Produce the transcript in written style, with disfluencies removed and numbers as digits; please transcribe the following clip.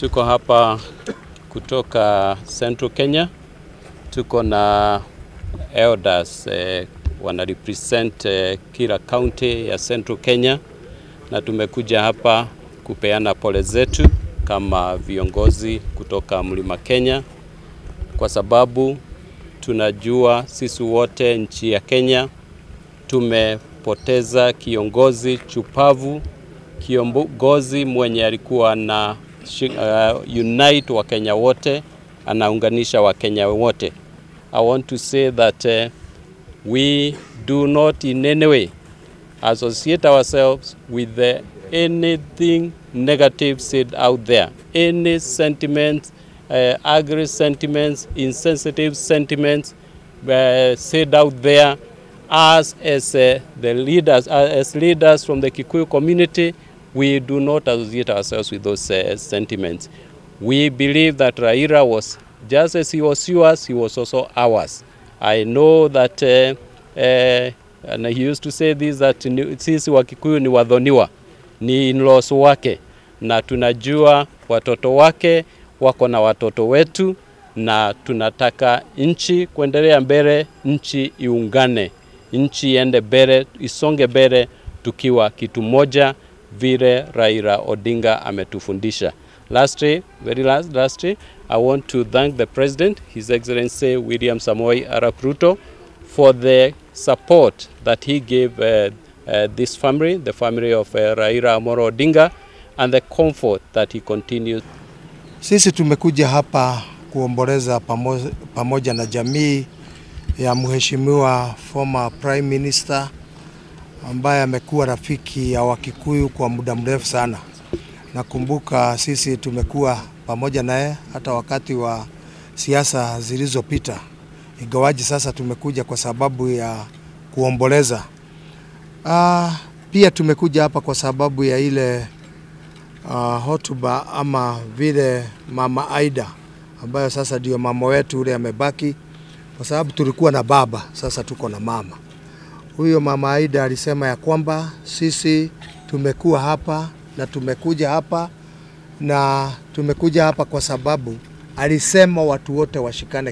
Tuko hapa kutoka Central Kenya, tuko na elders wana represent kila county ya Central Kenya, na tumekuja hapa kupeana pole zetu kama viongozi kutoka Mlima Kenya, kwa sababu tunajua sisi wote nchi ya Kenya tumepoteza kiongozi chupavu, kiongozi mwenye alikuwa na unite wa Kenya wote, anaunganisha wa Kenya wote. I want to say that we do not in any way associate ourselves with anything negative said out there, any sentiments, angry sentiments, insensitive sentiments said out there. Us as the leaders, as leaders from the Kikuyu community, we do not associate ourselves with those sentiments. We believe that Raila was, just as he was yours, he was also ours. I know that, and he used to say this, that sisi Wakikuyu ni wathoniwa, ni in-laws wake, na tunajua watoto wake wako na watoto wetu, na tunataka nchi kuendelea mbele, nchi iungane, nchi iende mbele, isonge mbele tukiwa kitu moja vile Raila Odinga ametufundisha. Lastly, very last, lastly, I want to thank the President, His Excellency William Samoei Arap Ruto, for the support that he gave this family, the family of Raila Amolo Odinga, and the comfort that he continues. Sisi tumekuja hapa kuomboleza pamoja na jamii ya Mheshimiwa former Prime Minister ambaye amekuwa rafiki ya Wakikuyu kwa muda mrefu sana. Nakumbuka sisi tumekuwa pamoja naye hata wakati wa siasa zilizopita, ingawaji sasa tumekuja kwa sababu ya kuomboleza. Pia tumekuja hapa kwa sababu ya ile hotuba ama vile Mama Aida ambayo sasa ndio mama wetu ule amebaki, kwa sababu tulikuwa na baba, sasa tuko na mama. Huyo Mama Aida alisema ya kwamba sisi tumekuwa hapa na tumekuja hapa na tumekuja hapa kwa sababu alisema watu wote washikane.